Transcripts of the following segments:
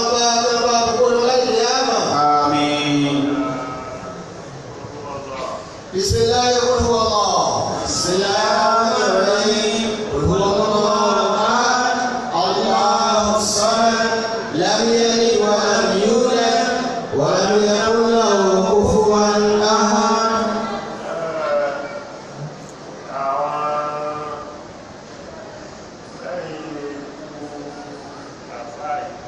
Ọlọ́run bá tó bá kókó lọ láì lè àmà. آمين. Bismillahi qul huwa Allah. Bismillahi rahim. Qul huwa Allahu ahad. Allahu samad. Lam yalid wa lam yulad wa lam yakun lahu kufuwan ahad. Àwọn lẹ́yìn ikú àfáà yìí,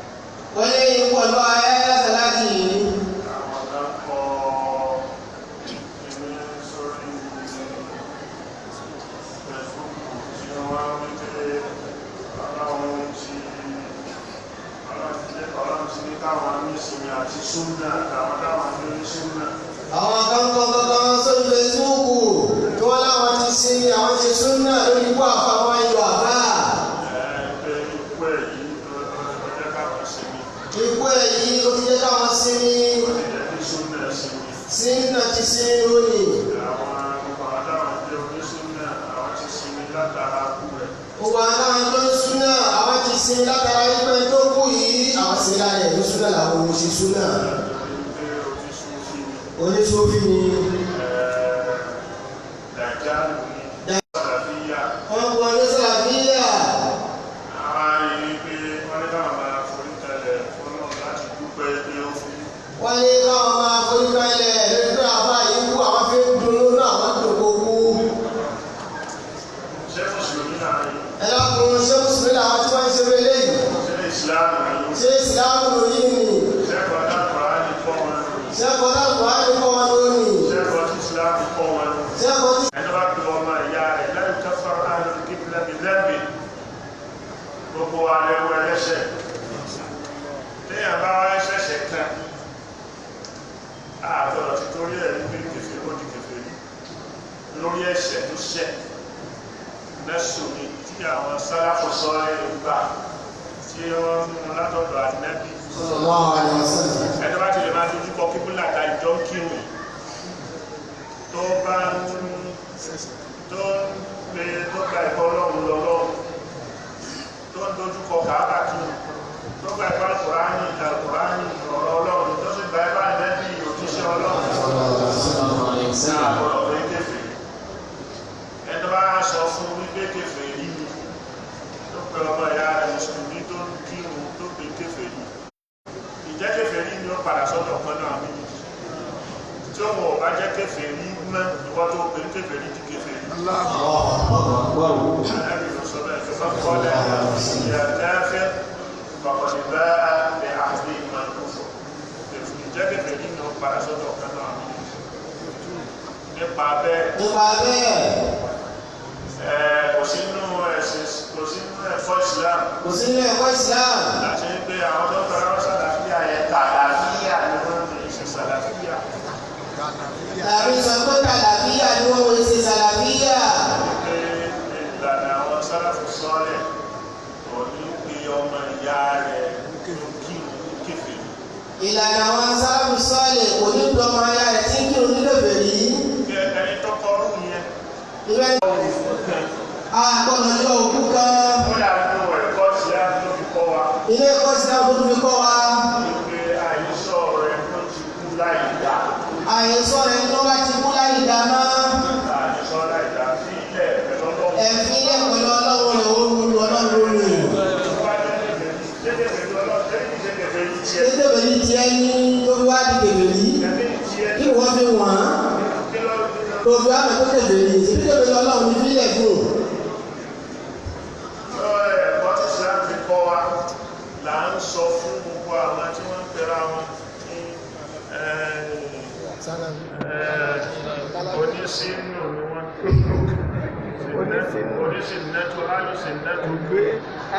Wọ́n lé ikú ọ̀dọ́ ayáyá sàlájì yìí. àwọn kan kọ ìwé sórí Facebook tí wọ́n wí pé Ọlọ́run ti Ọlọ́run ti ní káwọn ní ìsinmi àti súnà àtàwọn táwọn ní súnà. Àwọn kan kọ kankan sórí Facebook tí wọ́n láwọn ti sin àwọn ti súnà lórí ikú àfa wọn yọ àbá. Pé ikú ẹ̀ yìí ló jẹ́ káwọn sinmi, Ikú ẹ̀ yìí ó ti jẹ́ káwọn sinmi. ó ti jẹ́ kí súnà sinmi. Súnà ti sinmi lónìí. Àwọn gbogbo àwọn táwọn jẹ́ onísúnà àwọn ti sinmi látara kú rẹ̀. Gbogbo àwọn tó ń súnà àwọn ti sinmi látara wípé tó kú yìí àwọn sinmi lára ẹ̀ ní súnà làwọn ò ṣe súnà. Pé onísúnfì ni. Onísúnfì ni. Dàjálù ni Sàlàfíà. Wọ́n kú ọdún sàlàfíà. Àwọn arìnrìn pé wọ́n ní káwọn máa forí kalẹ̀ fọ́lọ́run láti dúpẹ́ pé ó kú. Wọ́n ní káwọn máa forí kalẹ̀ lórí pé àbá yìí kú àwọn fi ń dunnú náà wọ́n dùn kó kú. Ṣé Mùsùlùmí náà ni? Ẹ dákun, ṣé Mùsùlùmí làwọn tí wọ́n ń ṣe eléyìí? Ṣé Ìsìláàmù ni? Ṣé Ìsìláàmù yìí ni? Ṣé Kọ́lá Kùránì kọ́ wọn lò? Ṣé Kọ́lá Kùránì kọ́ wọn lónìí? Ṣé Kọ́lá Ìsìláàmù kọ́ wọn lò? Ṣé Kọ́lá Ẹni bá pe ọmọ ìyá rẹ̀ láì kẹfà àrùn kíkìlá bí lẹ́mìí gbogbo wa lẹ́wọ́ ẹlẹ́ṣẹ̀. Téèyàn bá wá ṣẹ̀ṣẹ̀ kan, àgbọ̀dọ̀ ti torí ẹ̀ wípé kèfèrí ó di kèfèrí lórí ẹ̀ṣẹ̀ tó ṣẹ̀. Lẹ́sùn ni tí àwọn sálàfù sọ́ọ́lẹ̀ gbà tí wọ́n mú un látọ̀dọ̀ ànábì. Sallallahu alaihi wasallam. Ẹni bá ti lè máa dojú kọ kíbúlà ta ìjọ ń kírun tó bá ń tó ń pe tó gba ẹ̀kọ́ ọlọ́run lọ́lọ́run tó ń dojú kọ kàábà kírun tó gba ẹ̀kọ́ àlùkùránì àlùkùránì ọ̀rọ̀ ọlọ́run tó sì gba ẹ̀kọ́ ànábì òjíṣẹ́ ọlọ́run náà gbọ́dọ̀ pé kèfèrí. Ẹni tó bá sọ fún wípé kèfèrí ni tó pe ọmọ ìyá rẹ̀ mùsùlùmí tó ń kírun tó pe kèfèrí, ìjẹ́ kèfèrí ni ó padà sọ́dọ̀ kan náà méjì. Tí òun ò bá jẹ́ kèfèrí mọ́, ìwọ tó pe kèfèrí di kèfèrí. Ànábì ló sọ bẹ́ẹ̀ tó bá kọ́lẹ̀ ìyá káfẹ́ faqad ba'a bi ahdihima al-kufr. Ìjẹ́ kèfèrí ni ó padà sọ́dọ̀ kan náà méjì. Nípa bẹ́ẹ̀, Nípa bẹ́ẹ̀, kò sínú ẹ̀sìn, kò sínú ẹ̀kọ́ Islam kò sí nínú ẹ̀kọ́ Islam. láti ní pé àwọn tó ń tọrọ wọn sàlàfíà yẹn kàlàfíà ni wọ́n ń ṣe sàlàfíà. Tàbí sọ pé kàlàfíà ni wọ́n wọ́n ṣe sàlàfíà. Pé ìlànà àwọn sálàfù sọ́ọ̀lẹ̀ kò ní pe ọmọ ìyá rẹ̀ tó kírun ní kèfèrí. Ìlànà àwọn sálàfù sọ́ọ̀lẹ̀ kò ní pé ọmọ ayá rẹ̀ tí ń kírun nílò bèrè. Kí ẹni tó kọrú yẹn Irú ẹni àgbọ̀nà yọ òkú kan. ó dà nínú ẹ̀kọ́ Islam tó fi kọ́ wa Ilé ẹ̀kọ́ Islam tó tún fi kọ́ wa. wípé àìsọ rẹ̀ tó ti kú láì dá. Àìsọ rẹ̀ tó bá ti kú láì dá mọ́. Àìsọ láì dá sí ilẹ̀ pẹ̀lú ọlọ́run. Ẹ̀fín ilé pẹ̀lú ọlọ́run rẹ̀ ó lu ọlọ́run lónìí. Tó bá jẹ́ kèfèrí, ṣé kèfèrí ọlọ́run, ṣé kìí ṣe kèfèrí tiẹ̀? Ṣé kèfèrí tiẹ̀ ní tó fi wá di kèfèrí? Kèfèrí tiẹ̀ Kí ni wọ́n fi wọ̀n án? kí ló Tó fi wá mọ̀ pé kèfèrí. Ṣé kèfèrí ọlọ́run ní fílẹ̀ fún un? Ẹ̀kọ́ tí Islam fi kọ́ wa là ń sọ fún gbogbo àwọn tí wọ́n ń pera wọn ní onísínú ni wọ́n, onísìnẹ́tù alùsìnẹ́tù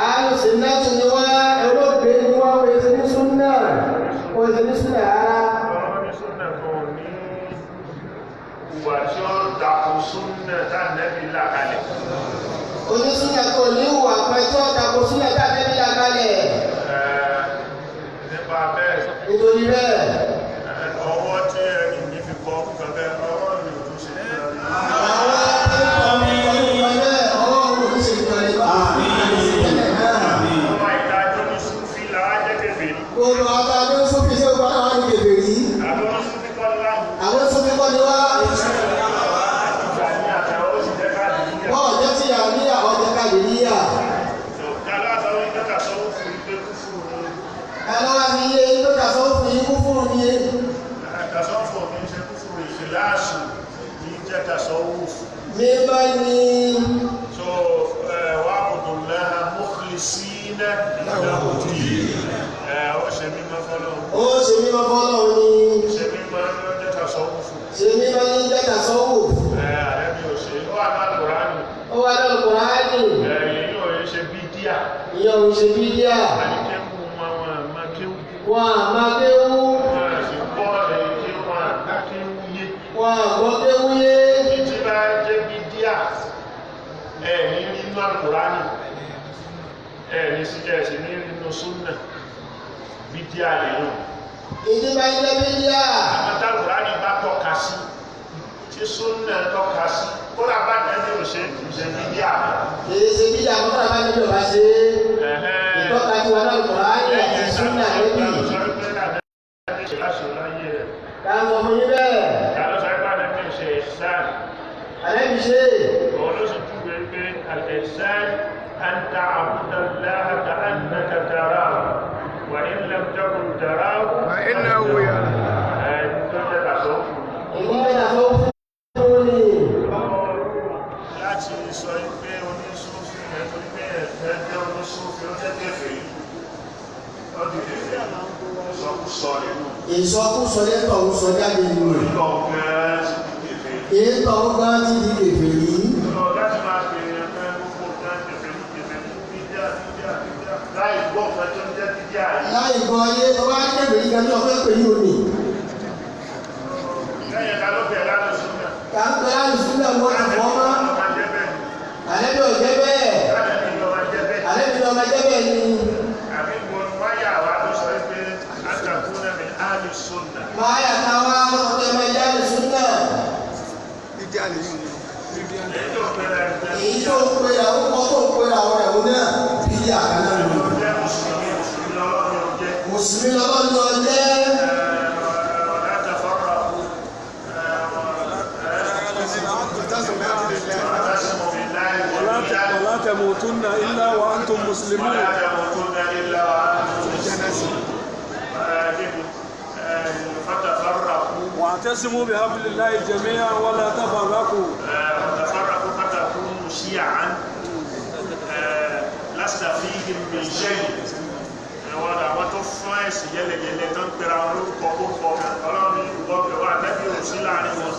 Alùsìnẹ́tù ni wọ́n, olóògbé ni wọ́n, wọ́n ṣe ní súnà, wọ́n ṣe ní súnà rárá. Onísúnà kan ò ní ìwà tí ó tako súnà tánẹ́bí là kalẹ̀. Onísúnà kò ní ìwà kan tí ó tako súnà tánẹ́bí là kalẹ̀. Nípa bẹ́ẹ̀, Nítorí bẹ́ẹ̀, ọwọ́ tí ẹni ní fi kọ́ kẹ́kẹ́ ọwọ́ mi ò tún ṣe ní ọdún. àwọn akẹ́kọ̀ọ́ mi kọ́ bẹ́ẹ̀ ọwọ́ òun ṣe ìkànnì bá tẹ́lẹ̀ náà. Ọmọ ìdájọ́ ní Súfì làá jẹ́ kèfèrí. Gbogbo àwọn adé ń sófin ṣé gbogbo àwọn ní kèfèrí. Àwọn Súfí kọ́ láwùjọ. Àwọn sófin kọ́ ni wá. Ìgbà ní àtàwọn ó sì jẹ́ káàdì níyà. Bọ́ọ̀ jẹ́ tí a ní àwọn jẹ́ káàdì níyà. Kálá sọ wípé tàṣọ́wọ́fù wípé kúfùrù ni. Kálọ́wà ní iye tó tàṣọ́wọ́fù yìí kúfùrù ni. Tàṣọ́wọ́fù kì í ṣe kúfùrù, ìṣìláàṣù ní jẹ́ tàṣọ́wọ́fù. Mímọ́ ni. So wa'budullaha mukhlisina lahu-d-din. Ó ṣe mímọ́ fọ́lọ́run. Ó ṣe mímọ́ fọ́lọ́run ni. Ṣe mímọ́ ní jẹ́ tàṣọ́wọ́fù. Ṣe mímọ́ ní jẹ́ tàṣọ́wọ́fù. Àrẹ́bí ò ṣe, ó wà ní Al-Qur'ani. Ó wà ní Al-Qur'ani. Ẹ̀yìn yóò ṣe bídíà. Ìyẹn ò ṣe bídíà. Àníkéwù wọn máa kéwù. Wọn à máa kéwú. Wọn à sì gbọ́ èyí tí wọn à kéwú yé. Wọn à gbọ́ kéwú yé. Ìtí bá jẹ́ bídíà, ẹ̀ ní nínú Al-Qur'ani, ẹ̀ ní sí ẹ̀ sì ní nínú súnà, bídíà lèyàn. Ìdí bá jẹ́ bídíà. Àwọn tí Al-Qur'ani bá tọ́ka sí, tí súnà tọ́ka sí, kódà bá nẹ́bí ò ṣe kì í ṣe bídíà. Kìí ṣe bídíà, kódà bá nẹ́bí ò bá ṣe é. Ìtọ́ka tí wọn náà Al-Qur'ani àti súnà nẹ́bí. Ká sọ fún yín bẹ́ẹ̀. Àlẹ́bí ṣe. الإحسان أن تعبد الله كأنك تراه وإن لم تكن تراه فإنه يراك. Ìdí bẹ́ẹ̀ tó fún ni. Láti sọ pé onísúfì ẹ̀ torí pé ẹ̀fẹ́ jẹ́ onísúfì ó jẹ́ kèfèrí, ó di kèfèrí, ìsọkúsọ rẹ̀ nù. Ìsọkúsọ lẹ́tọ̀ ń sọ jáde nù. Ìlọ gan-an ti di kèfèrí. Ètò ọgbọ́n ti di kèfèrí. Lọ láti máa pè é pé gbogbo nǹkan kèfèrí kèfèrí bídíà bídíà bídíà láì gbọ́ nǹkan tó ń jẹ́ bídíà yìí. Láì gbọ́ ayé tó bá kèfèrí kan ní ọ̀fẹ́ pè ní òní. Lẹ́yìn ká ló bẹ̀ lánàá súnà. Kà ń pẹ́ alùsùnà mọ́ àfọ́ mọ́. Ọmọ jẹ́ bẹ́ẹ̀ ni. Àlẹ́bí ò jẹ́ bẹ́ẹ̀. Àlẹ́bí ló máa jẹ́ bẹ́ẹ̀. Àlẹ́bí ló máa jẹ́ bẹ́ẹ̀ ni. Àbí gbọ́n wáyà wa ló sọ pé àtàkùnà mi áàlù súnà. Máa yà ká wá lọ́sọ̀tọ̀ ẹ̀ máa jẹ́ alùsùnà. Bídíà lèyìn ni. Bídíà. Èyí tó pera ẹ̀ jẹ́ Èyí tó ń pe àwọn ọkọ̀ tó ń pe àwọn ẹ̀wọ̀n náà bídíà kan náà ni. Ó jẹ́ mùsùlùmí, mùsùlùmí lọ́lọ́run ló jẹ́. Mùsùlùmí lọ́lọ́run ló jẹ́. Ọ̀la tafarraqu. Wa'tasimu billahi jami'an. ولا تموتن إلا وأنتم مسلمون. ولا تموتن إلا وأنتم مسلمون. فتفرقوا. واعتصموا بحبل الله جميعا ولا تفرقوا. وتفرقوا فتكونوا شيعا لست فيهم من شيء. Àwọn àwọn tó fún ẹ̀sìn yẹlẹyẹlẹ tó ń pera wọn lórúkọ kókó ọlọ́run ní ìwọ́bẹ̀ wà nẹ́bí ò sí láàrin wọn,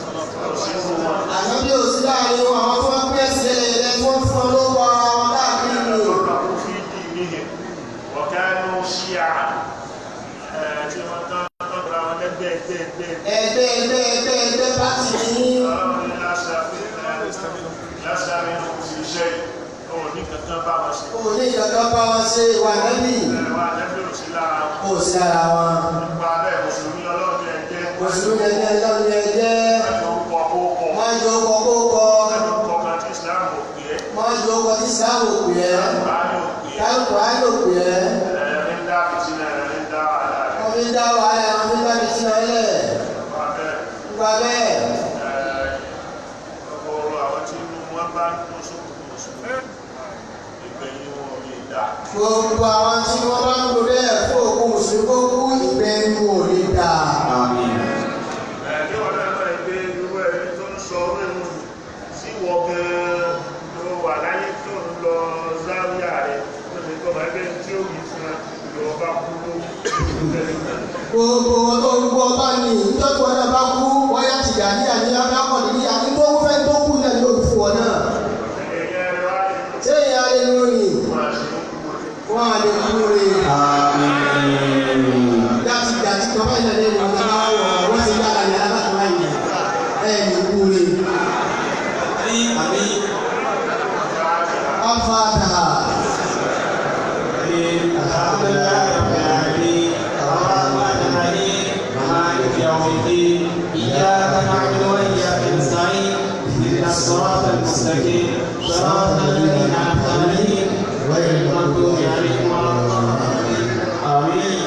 ò sí nínú wọn. Ànábì ò sí láàrin wọn, àwọn tó wọ́n pín ẹ̀sìn yẹlẹyẹlẹ tí wọ́n fún ọ lórúkọ ara wọn káàkiri ni. تفرقوا في دينهم وكانوا شيعا tí wọ́n tán tán pera wọn lẹ́gbẹ́ ẹgbẹ́ ẹgbẹ́. Ẹgbẹ́ ẹgbẹ́ ẹgbẹ́ ẹgbẹ́ pátì ní. Ọlọ́run ní lásàmì òṣìṣẹ́ ò ní kankan bá wọn ṣe. Kò ní kankan bá wọn ṣe ìwà nábì. Ẹ̀wà nẹ́bí ò sí lára wọn. Kò sí lára wọn. Nípa bẹ́ẹ̀ mùsùlùmí ọlọ́run ní ẹjẹ́. Mùsùlùmí ẹgbẹ́ ọlọ́run ní ẹjẹ́. Orúkọ kókó. Wọ́n jọ ọkọ̀ kókọ. Orúkọ kan tí Islam ò pè é. Wọ́n jọ ọkọ̀ tí Islam ò pè é. Kùránì ò pè é. Kálukùránì ò pè é. Ẹ̀rí ń dá fìtínà, ẹ̀rí ń dá wàhálà rẹ̀. Wọ́n fi ń dá wàhálà, wọ́n fi ń dá fìtínà lẹ̀. Nípa bẹ́ẹ̀. Nípa bẹ́ẹ̀. Ọ̀pọ̀ àwọn tí inú wọn bá ń tó sókùn mùsùlùmí, ìgbẹ̀yìn wọn ò lè dà. Gbogbo àwọn tí wọ́n bá ń lò bẹ́ẹ̀ fún òkú mùsùlùmí kó kú ìgbẹ́nu ò lè dà. Ẹ̀ẹ́dí wọn náà máa gbé irú ẹni tó ń sọ orí mu sí wọ gan-an ló wà láyé tó ń lọ záríà rẹ̀ tó lè kọ́ máa gbé tí ó yìí fún ẹ lọ bá kú ló. Gbogbo wọn tó ń gbọ́ bá ní ìtọ́jú wọn náà bá kú wọ́n yá tìjà ní àní alákọ̀ọ́lì ní àní tó ń fẹ́ tó kú náà yóò fún wọn náà. Ẹ̀yẹ rẹ̀ wá lè Ṣé ìyá lè lórí? máa ṣe é kú rẹ̀. Wọ́n á lè kú rè. Láti gbà tí kan báyìí náà lè wọ́n náà bá wọ̀ wọ́n ti yára ní alákùnrin yìí. Ẹ ní kú rè. Al-Fatiha. الحمد لله رب العالمين الرحمن الرحيم مالك يوم الدين إياك نعبد وإياك نستعين اهدنا الصراط المستقيم صراط الذين أنعمت عليهم غير المغضوب عليهم ولا الضالين آمين.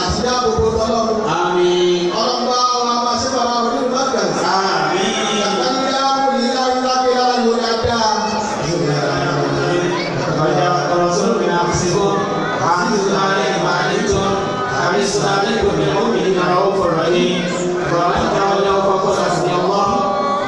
Àti dáàbòbò tọ́lọ́run. Àmín. Ọlọ́run bá wa máa ṣe bàbá wọn nínú Markaz. Àmín. رسول من أنفسكم عزيز عليه ما عنتم حريص عليكم بالمؤمنين رؤوف رحيم فإن تولوا فقل حسبي الله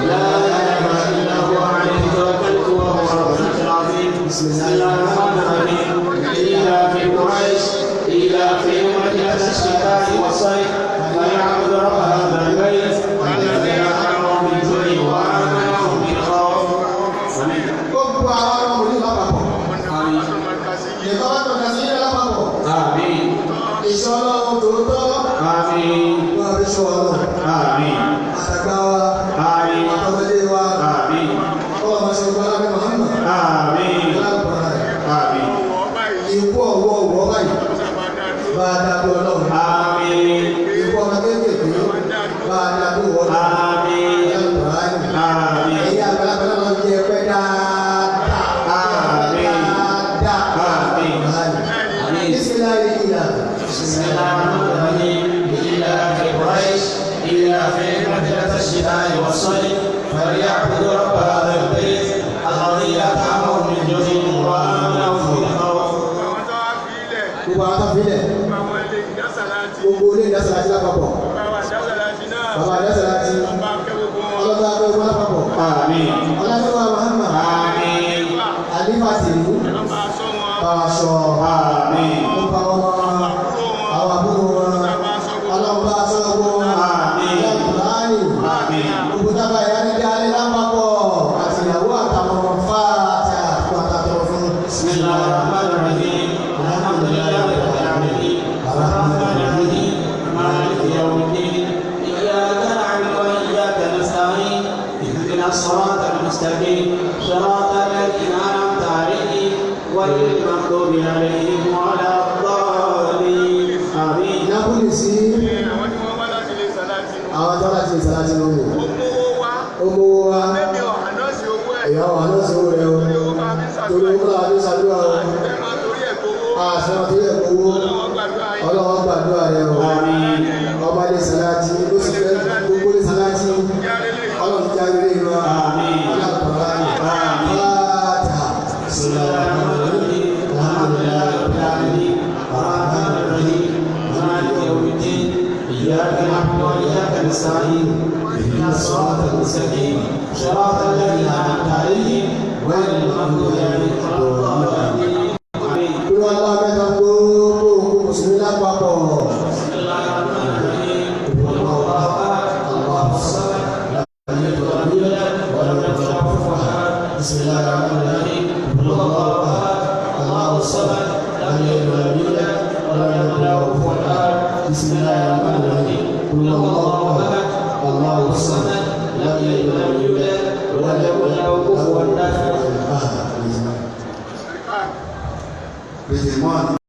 لا إله إلا هو عليه توكلت وهو رب العرش العظيم. بسم الله الرحمن الرحيم. إلا في قريش إلا في رحلة الشتاء والصيف فليعبدوا رب هذا البيت الذي أطعمهم من جوع وآمنهم من خوف. آمين. Gbogbo àwọn ọmọ òní lápapọ̀. آمين. Ìkọ́lá tọ̀ka sí ilé lápapọ̀. آمين. Ìṣọ́ ọlọ́run tòótọ́. آمين. Wọ́n fi ṣọ́ ọlọ́run. آمين. Àtàgbà wa. آمين. Àtọmọdé wa. آمين. Ọlọ́run máa ṣe gbọ́dọ̀ bí Muhammad. آمين. Lápapọ̀ rẹ̀. آمين. Ikú ọ̀wọ́ ọ̀wọ́ báyìí. Bá a dábí ọlọ́run. آمين. Ikú ọmọ kéékèèké. Bá a dábí ọlọ́run. آمين. آمين. Ẹ̀yin àgbàlagbà náà lọ jẹ́ ẹgbẹ́ dáadáa. Àmín. Dáadáa. آمين. آمين. Bismillahi ìlà. بسم الله الرحمن الرحيم. إلا في قريش إلا في رحلة الشتاء والصيف فليعبدوا رب هذا البيت الذي أطعمهم من جوع وآمنهم من خوف. Àwọn tó wá fi ilẹ̀, Gbogbo àwọn tó fi lẹ̀. àwọn ilé ìdásàlájì, Gbogbo ilé ìdásàlájì lápapọ̀. bàbá ìdásàlájì náà, Bàbá ìdásàlájì. bàbá akẹ́ gbogbo wọn. Ọlọ́dún akẹ́ gbogbo lápapọ̀. آمين. Ọlọ́dún Muhammad. آمين. Àlífà tìlú. Bàbá aṣọ wọn, Bàbá aṣọ. آمين. Gbogbo àwọn ọmọ àwọn àbúrò wọn. Ọlọ́run bá aṣọ gbogbo wọn. Àmín. Ọlọ́run آمين. Gbogbo tábà ìyá ní dálé lápapọ̀. Àtìyàwó àtàwọn ọmọ fáàtì àtúkọ̀ àtàtọ̀ fún. بسم الله الرحمن الرحيم. الحمد لله رب العالمين. الرحمن الرحيم. مالك يوم الدين. إياك نعبد وإياك نستعين. اهدنا الصراط المستقيم. صراط الذين أنعمت عليهم غير المغضوب عليهم ولا الضالين. آمين. Nápólì sí àwọn tí wọ́n wá láti ilé ìsàlájì nù. àwọn tó láti ìsàlájì lónìí. Ó mówó wá, Ó mówó wá. lẹ́mi ọ̀hánà sí owó ẹ̀. Ìyá wa ló sọ rẹ̀ o. Torí owó máa fi ń Torí ṣàdúrà. owó làwọn fi ń ṣàdúrà o. Ẹ máa torí ẹ̀ gbowó. Àṣà tó yẹ kówó. Ọlọ́wọ́ gbàdúrà yín. Ọlọ́wọ́ gbàdúrà rẹ̀ o. آمين. Ọba lè sàlájì, ó sì fẹ́ gbogbo lè sàlájì. Jáde lè Ọlọ́run ti jáde lé wa. آمين. Ọlọ́run tọ̀rọ̀ ayé. آمين. Fáàtà. بسم الله الرحمن الرحيم. الحمد لله رب العالمين. الرحمن الرحيم. مالك يوم الدين. إياك نعبد وإياك نستعين. اهدنا الصراط المستقيم. صراط الذين أنعمت عليهم غير المغضوب عليهم ولا الضالين. آمين. Kúrò aláwọ̀ mẹ́ta gbogbo òkú Mùsùlùmí lápapọ̀. بسم الله الرحمن الرحيم. قل هو الله أحد. الله الصمد. لم يلد ولم يولد ولم يكن له كفوا أحد. بسم الله الرحمن الرحيم. قل هو الله أحد. الله الصمد. لم يلد ولم يولد ولم يكن له كفوا أحد. بسم الله الرحمن الرحيم. قل هو الله أحد. الله الصمد. لم يلد ولم يولد ولم يكن له كفوا أحد. Bèjì mọ́.